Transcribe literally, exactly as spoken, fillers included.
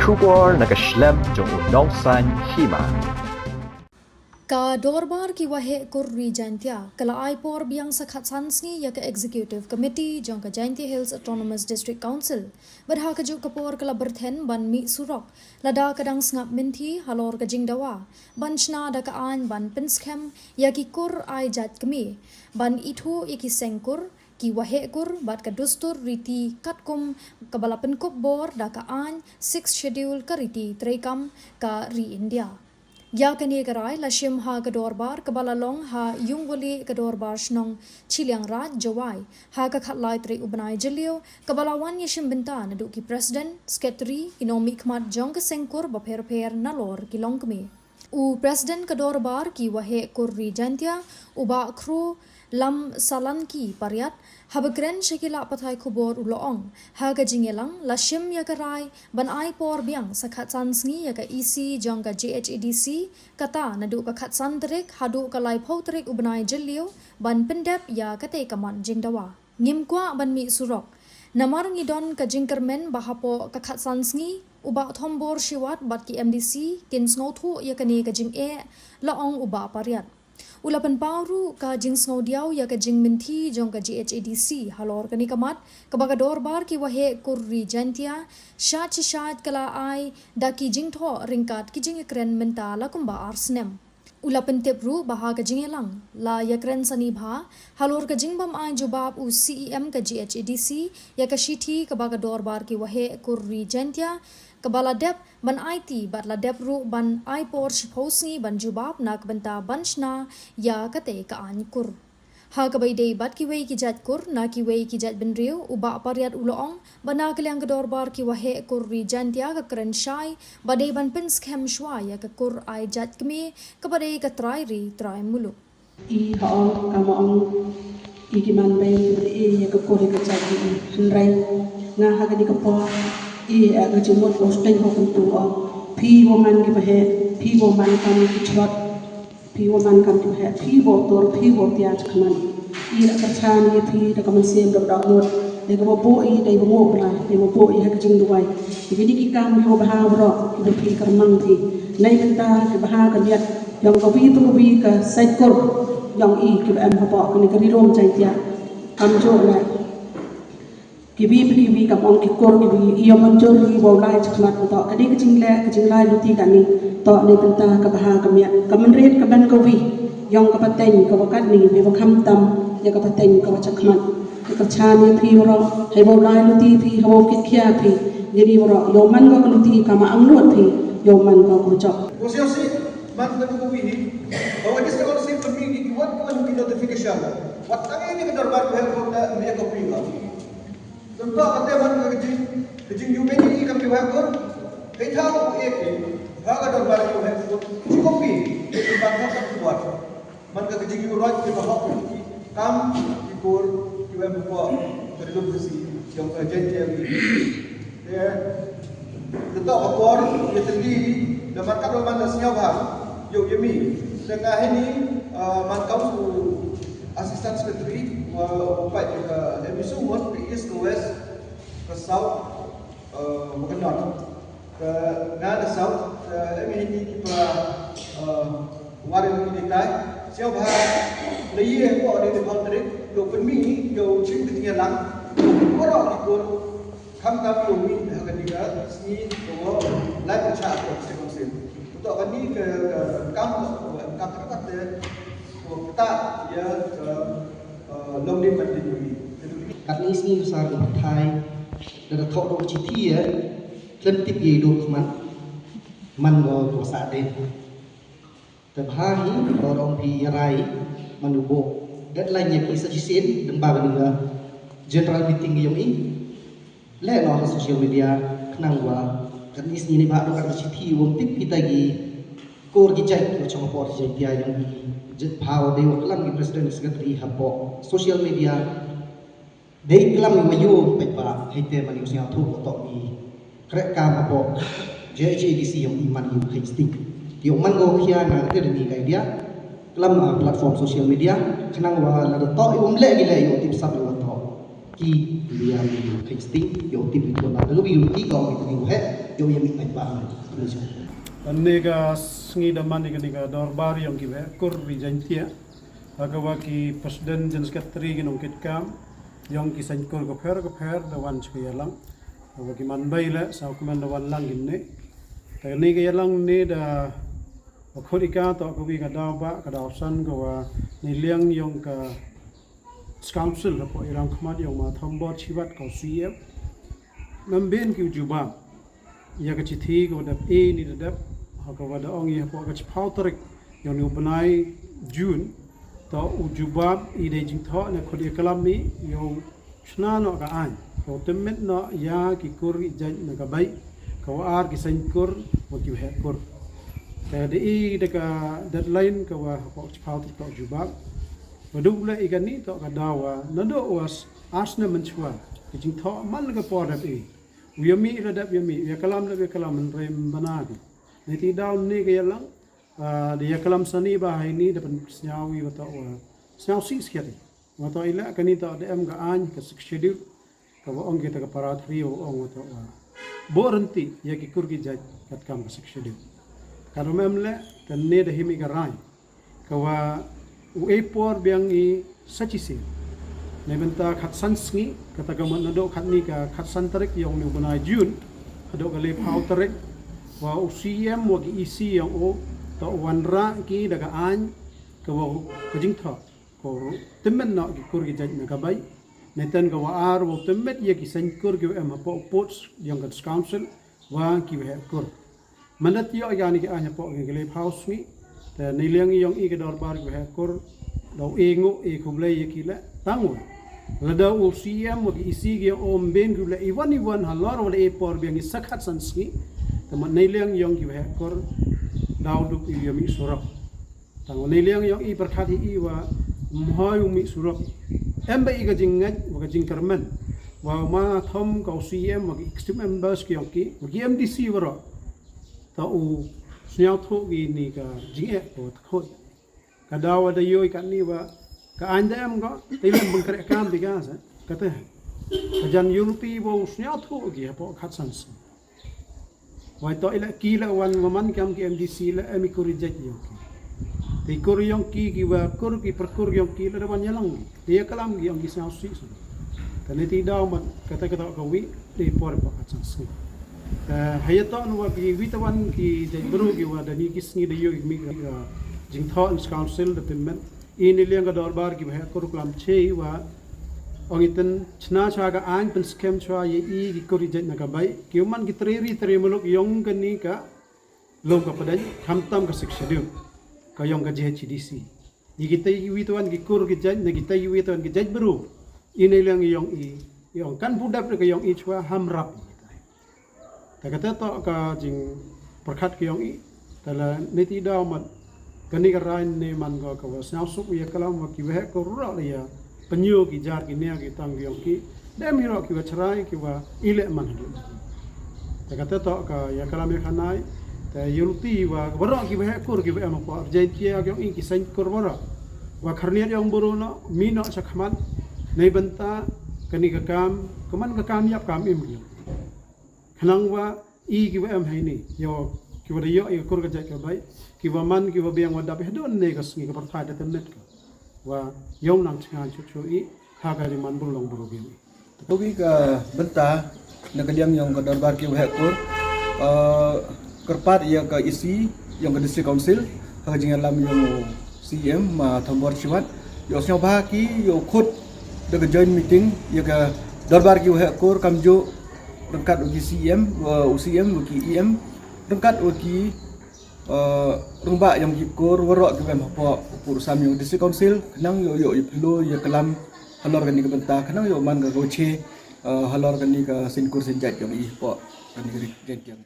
Khubor na ka shlem jong u nongsan hima. Ka Dorbar ki Waheh Kur Ri Jaintia ka la ai por biang sa khatsan sngi ïa ka Executive Committee jong ka Jaintia Hills Autonomous District Council. Bad ha kajuh ka por ka la byrthen ban mih surok lada ka dang sngap mynthi halor ka jingdawa ban shna da ka aiñ ban pynskhem ïa ki kur ai jait kmie, ban ithuh ïa ki seng kur, ki waheh kur bad ka dustur riti katkum kaba la pynkup bor da ka aiñ Sixth Schedule ka riti treikam ka ri India. Ïa kane ka rai la shim ha ka dorbar kaba la long ha Ïungwali ka dorbar shnong Chilliangraij, Jowai, ha ka khatlai tarik u bnai Jylliew, kaba la wan ïashim bynta naduh ki president, secretary, ki nongmihkhmat jong ka seng kur bapher bapher nalor ki longkmie. U president ka dorbar ki Waheh Kur Ri Jaintia, u Bah Khru Lam Salanki Pariat, haba kren sha ki lad pathai khubor u la ong ha ka jingïalang la shim ïa ka rai ban ai por biang sa khatsan sngi ïa ka EC jong ka JHADC, kata naduh ka khatsan tarik haduh ka laiphew tarik u bnai Jylliew ban pyndep ïa katei ka mat jingdawa. Ngim kwah ban mih surok namar ngi don ka jingkyrmen ba hapoh ka khatsan sngi u Bah Thombor Shiwat bad ki MDC kin sngewthuh ïa kane ka jingeh, la ong u Bah Pariat. U la pynpaw ruh ka jingsngewdiaw ïa ka jingmynthi jong ka JHADC halor kane ka mat kaba ka dorbar ki Waheh Kur Ri Jaintia shait shi shait ka la ai da ki jingthoh ryngkat ki jingïakren mynta la kumba ar snem. U la pyntip ruh ba ha ka jingïalang la ïakren sani bha halor ka jingbym ai jubab u CEM ka JHADC ïa ka shithi kaba ka dorbar ki Waheh Kur Ri Jaintia kaba la dep ban aiti bad la dep ruh ban ai por shiphew sngi ban jubab na ka bynta ban shna ïa katei ka aiñ kur. Ha kaba ïadei bad kiwei ki jait kur na kiwei ki jait bynriew, u Bah Pariat u la ong ba na ka liang ka dorbar ki Waheh Kur Ri Jaintia ka kren shai ba dei ban pynskhem shuwa ïa ka kur ai jait kmie kaba dei ka trai ri trai muluk. I ha ong, ka ma ong, i ki man bei, i ïa ka kur ïa ka jait i, hynrei nga ha kane ka por i, eh, ka jingmut ko steng ko kumtu ong, phi wa man ki baheh, phi wa man kam ki chlot, phi wa man kam ki baheh, phi wa tur, phi wa pia chakhmat. I la kyrchan ïa phi da ka mynsiem da ka dohnud, da kaba buh i da i ba nguh Blai, da i ba buh i ha ka jingduwai. Ïa kine ki kam kiba bha baroh kiba phi kyrmang phi. Nai bynta kiba ha ka miat jong kawi pa kawi ka sait kur jong i kiba em hapoh kane ka Ri Lum Jaiñtia. Kam juh leh kiwi pa kiwi, kam ong ki kur kiwi, i ïa mynjur i wow lai chakhmat. Toh ka dei ka jingleh, ka jinglai luti kane. Toh nai bynta kaba ha ka miat, ka mynrit ka ban kawi jong ka pateng kaba katne, ba khamtam ïa ka pateng kaba chakhmat. Ka kyrchan ïa phi baroh, hei wow lai luti phi, hei wow kit khia phi. Ïa ni baroh, ïoh man ko ka luti kaba angnud phi, ïoh man ko ka jop. Ko sio si man ka tu ko wi hi. Ba wa dis ka ko si pynmih ki wat ko ki notification. Wat tang ïa ka dorbar ko he ko da me ko phi ba. Tang ka te man ka jing, ka jing yu me ni ka phi wa ko. Hei tha ko e ki. Ha ka dorbar ko he ko. Chi ko phi. Ba ka ka wat. Man ka ka jingïuhroit ki ba hok ki kam ki kur ki wem ko ka ri lum ka si jong ka jeng jeng ki. Te te to ka por ïa te li da man ka do man da sñiaw bha ïoh ïa mi. Te nga hini, ah, man ka u assistant secretary wa u pai ka emisu mot ka east ka west ka south, ah, wa ka north. Ka nga da south, ka em ini ki pa, eh, warin ki dei tai. Siaw bha, la ye ko ni de bal trik, yo pynmi, yo chim ki tinga lang, yo poro ki kur, kam kam yo mi ha ka diga, sngi, ko wo, lai ko cha ko, se ko se. To ka ni ka, ka, kam ko, kam ka ka te, ko ta, ya, ka, eh, long ni man di ni. Katni sngi sa ko thai, da da thok do chi thi, ya, Khlem tip ïa i dur khmat man ko ko sa de. Te bha hi ko rong phi ïa rai man u bo. Deadline ïa ki sa shisien dang ba ka ni ka general meeting ïa i. Leh noh ha social media khnang wa katni sngi ni bha do kat ka shithi wom tip kita ki kur ki jait ko chong por ki jait pia ïa i. Jet bha wa dei wa klam ki president secretary ha po social media. Dei klam i wa yu peit ba hei te man yu sñiaw thu ko tok i krek kam hapoh J J D C yong i man yu hei sting. Yu man ko khia na te ni ka idea. Klam, ah, platform social media khnang wa la da tok i um le gi le yu tip sap yu wa tok. Ki lia yu hei sting yu tip i thon la da yu ki ko i tu yu he. Ïoh ïa mih paidbah. Kane ka sngi da man ïa kane ka dorbar ïong ki waheh kur ri Jaiñtia, ha kaba ki president, general secretary, ki nongkitkam ïong ki saiñkur ka pher ka pher da wan sha ka ïalang. Haba ki man bei leh sa kumne da wan lang kine. Te kane ka ïalang ne da ba khot ïa ka toh kawi ka daw ba ka daw san ka wa ne liang ïong ka Council hapoh i rangkhmat ïong ma Thombor Shiwat ka u C E M. Mem ben ki u jubab ïa ka chithi ka wa dep e ni da dep ha ka wa da ong ïa hapoh ka chiphaw tarik ïong ni u bnai June. To u jubab i dei jingthoh ne khot ïa klam i ïong chna noh ka aiñ ka u tymmet noh ïa ki kur i jait na ka bai ka wa ar ki saiñkur wa ki waheh kur. Te da i da ka deadline ka wa hapoh chiphaw tarik to u jubab. Ba duk leh i kani to ka daw wa naduh wa ar snem mynshwa ki jingthoh man la ka por dep i. U ïa mih la dep ïa mih, u ïa klam dep ïa klam, hynrei ym bana ki. Ne ti daw ne ka ïalang, ah, da ïa klam sani ba hai ni da pynsngew i wa to wa sngew sih skhet i. Wa to i leh kani to da em ka aiñ ka Sixth Schedule. Ka wa ong kita ka para three wa ong wa to wa bor rynti ïa ki kur ki jait katkam ka Sixth Schedule. Ka ruh mem leh kane da him i ka rai ka wa u e por biang i sa chisien. Neibynta khatsan sngi, kata ka mut naduh khatni ka khatsan tarik ïong ni u bnai June haduh ka lephaw tarik, wa u C E M wa ki E C ïong u to wanrah ki da ka aiñ ka wa ka jingthoh ka u tymmen noh ki kur ki jait na ka bai. Neiten ka wa ar wa u tymmet ïa ki saiñkur ki wa em hapoh u post ïong ka Council wa ki waheh kur. Mandat ïoh ïa ni ki aiñ hapoh ki lephaw sngi. Te ni liang ïong i ka dorbar ki waheh kur daw e nguh e khublei ïa ki leh tang wa lada u C E M wa ki E C ki ong ym ben ki leh i wan i wan halor wa da e por biang i sa khatsan sngi. Te ma ni liang ïong ki waheh kur daw duk i ïa mih surok. Tang wa ni liang ïong i pyrkhat hi i wa mhoi u mih surok. Em ba i ka jingngeit wa ka jingkyrmen wa ma thom ka u C E M wa ki extreme members ki ïong ki wa ki M D C waroh. Ta u sñiawthuh ki ni ka jingeh ko tkhoi. Ka daw da yoi ka ni wa ka aiñ da em ko te lem bengkrek kam bi ka sa. Kata ka jan yuluti wa u sñiawthuh ki hapoh khatsan sngi. Wai to ila ki la wan maman kam ki M D C la em i kur i jait ïong ki. Te kur ïong ki ki wa kur ki perkur ïong ki la da wan ïalang ki. Te ïa kalam ki ïong ki sñiaw sih sih. Kane ti daw mat kata kata ka wi. Dei por pa khatsan sngi. Eh, ha ïa to nu wa ki wi tawan ki jait bru ki wa da ni ki sngi da ïoh mi ka jingthoh Council da payment. I ni liang ka dorbar ki wa heh kur klam che wa ong iten chna cha ka aiñ pynskhem chwa ïa i ki kur i jait na ka bai. Ki man ki tre ri tre muluk ïong ka ni ka lum ka pdeng khamtam ka Sixth Schedule ka ïong ka J H D C. Ni kita i wi tawan ki kur ki jait na kita i wi tawan ki jait bru. I ni liang ïong i ïong kan budap ka ïong i chwa ham rap. Ta kata to ka jingpyrkhat ka ïong i. Ta la ni ti daw mat kani ka rai ni man ka ka wa sñiaw suk ïa kalam wa ki waheh ko rura la ïa pynïoh ki jar ki nia ki tang ki ïong ki. Dem hi rok ki wa chrai ki wa i leh man haduh. Ta kata to ka ïa kalam ïa khanai. Ta ïa luti wa warok ki waheh kur ki wa em ko arjai ki ïa ki ïong i ki saiñ kur warok. Wa kharniat ïong buru no mi no sa khmat. Nei bynta kani ka kam, ka man ka kam ïap kam im ki. Khnang wa i ki wa em hai ni, ïa ki wa da ïoh ïa ka kur ka jait ka bai, ki wa man ki wa biang wa dap ïa dun ne ka sngi ka pyrthai da tymmet ka. Wa ïong nang chngan chuh chuh i ha ka ri man bru long bru biang i. Ka wi ka bynta na ka liang ïong ka dorbar ki wa heh kur, eh, kyrpad ïa ka E C ïong ka District Council ha ka jingïalam ïong C M ma Thombor Shiwat ïa u sñiaw bha ki ïa u khut da ka joint meeting ïa ka dorbar ki wa heh kur kamjooh ryngkat u ki C M, uh, u C M, u ki E M, ryngkat u ki, uh, ryngkat ïong ki kur warok ki wa em hapoh u pur sam ïong District Council khnang ïoh ïoh ïa phylliew ïa kalam halor kani ka bynta khnang ïoh man ka roche, uh, halor kani ka saiñ kur saiñ jait ïong i hapoh kani ka ri jait ïong.